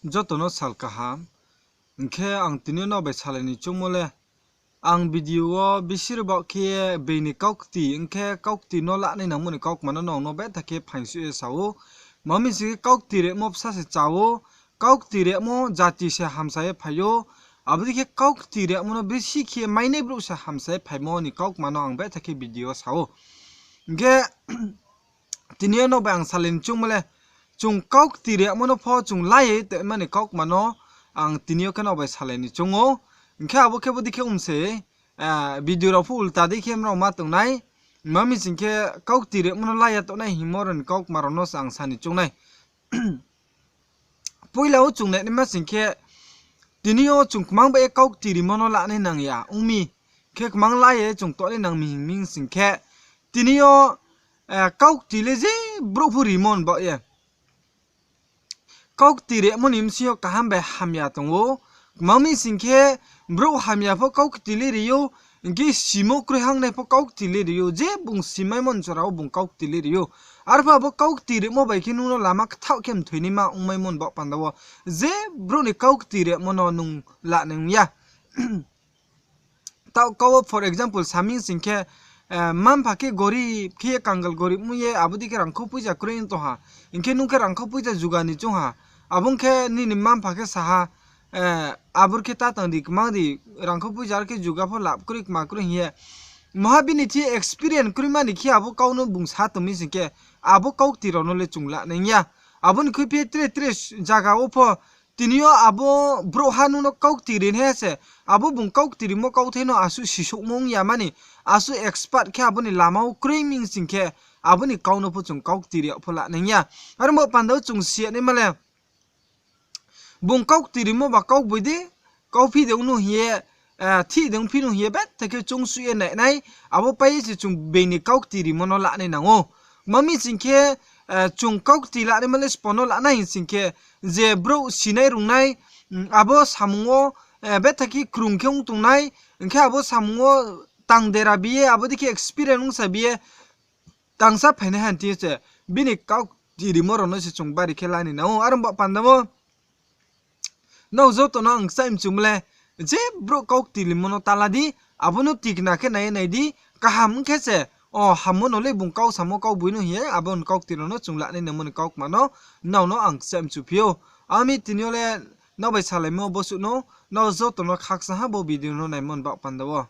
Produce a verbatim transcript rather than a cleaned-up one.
Joto no sal kaham. Hing khe ang tini yo nrao bai salai ni choungmo le, ang video wo bisi rbaoh khe ye being ni kaukti, hing khe kaukti no lanai nangmo ni kaukma no nrao no betha khe phaingsuh ye sa ou. Tma mi sing khe kaukti rimo bsa se chá ou, kaukti rimo jati se hamsa ye phai ou. Abo dei khe kaukti rimo no bisi khe mainai brouh se hamsa ye phaimo ni kaukma no ang betha khe video wo sa ou. Hing khe tini yo nrao bai ang salai ni choungmo le, chung kaukti rimo no pho chung la ye tongma ni kaukma no ang tini yo khe nrao bai salai ni choung ou. Hing khe abo khe bodei khe ong se, video rao pho ulta dei khe nrao ma tong nai. Tma mi sing khe kaukti rimo no la ya tongnai hingmo rao ni kaukma rao no se ang sa ni choung nai. Poila wo chung nainaima sing khe, tini yo chung kmang bai ye kaukti rimo no lanai nang ya ong mi, khe kmang la ye chung tongnai nang mi hing mi sing khe, tini yo kaukti le je brouh pho rimo ni baoh ye. Kaukti rimo ni bsing yo kaham bai hamya tong ou. Tma mi sing khe, brouh hamya pho kaukti le ri ou, hing khe simo kroi hangnai pho kaukti le ri ou, je bung simaimo ni jora wo bung kaukti le ri ou. Arphuh abo kaukti rimo bai khe nung no lama kthaoh khe mthoinaima ongmaimo ni baoh panda wo, je brouh ni kaukti rimo no nung lanai ong ya. Taoh kau wo for example sa mi sing khe, mma-mpha khe gorib khe ye kangal gorib ong ye abo dei khe rangkhau poicha kroi ong tong ha. Hing khe nung khe rangkhau poicha juga ni choung ha. Abo ong khe nini mma-mpha khe sa ha, abor khe ta tang di, kmang di, rangkhau poicha are khe juga pho lap kroi kma kroi hing ye. Maha bini thi experience kroima ni khe abo kau no bung sa tong mi sing khe, abo kaukti rao no le chung lanai ya. Abo ni khuiphi tre tre zaga wo pho, tini yo abo brouhha nung no kaukti rinaiha se, abo bung kaukti rimo kauthai no asuh sisouhmo ong ya mani, asuh expert khe abo ni lama wo kroi mi sing khe, abo ni kau no pho chung kaukti ri yag pho lanai ya. Aro bo panda wo chung si ya naima le, bung kaukti rimo ba kaugboide, kauphi de ong no hing ye, thih de ongphi no hing ye betha khe choungsuh ye nai nai, abo pai ye se chung being ni kaukti rimo no lanai nang ou. Tma mi sing khe, chung kaukti lanaima le sbo no lanai hing sing khe, je brouh sinai rungnai, abo samung wo betha khe krung khe ong tongnai, hing khe abo samung wo tang dera bi ye, abo dei khe experience ongsa bi ye, tangsa phainai ha hing ye se, bini kaukti rimo rao no se chung bari khe lanai nang ou. Aro bo panda wo nrao joto no ang kchaih mchumo le, je brouh kaukti rimo no ta la di, abo no tikna khe nai ye nai di, kaham ong khe se, o hammo no le bung kau samo kaugboino hing ye, abo ni kaukti rao no chung lanai nangmo ni kaukma no, nrao no ang kchaih mchuphi ou. Ami tini yo le nrao bai salaimo bosuh no, nrao joto no khakchang ha bo video no naimo ni baoh panda wo.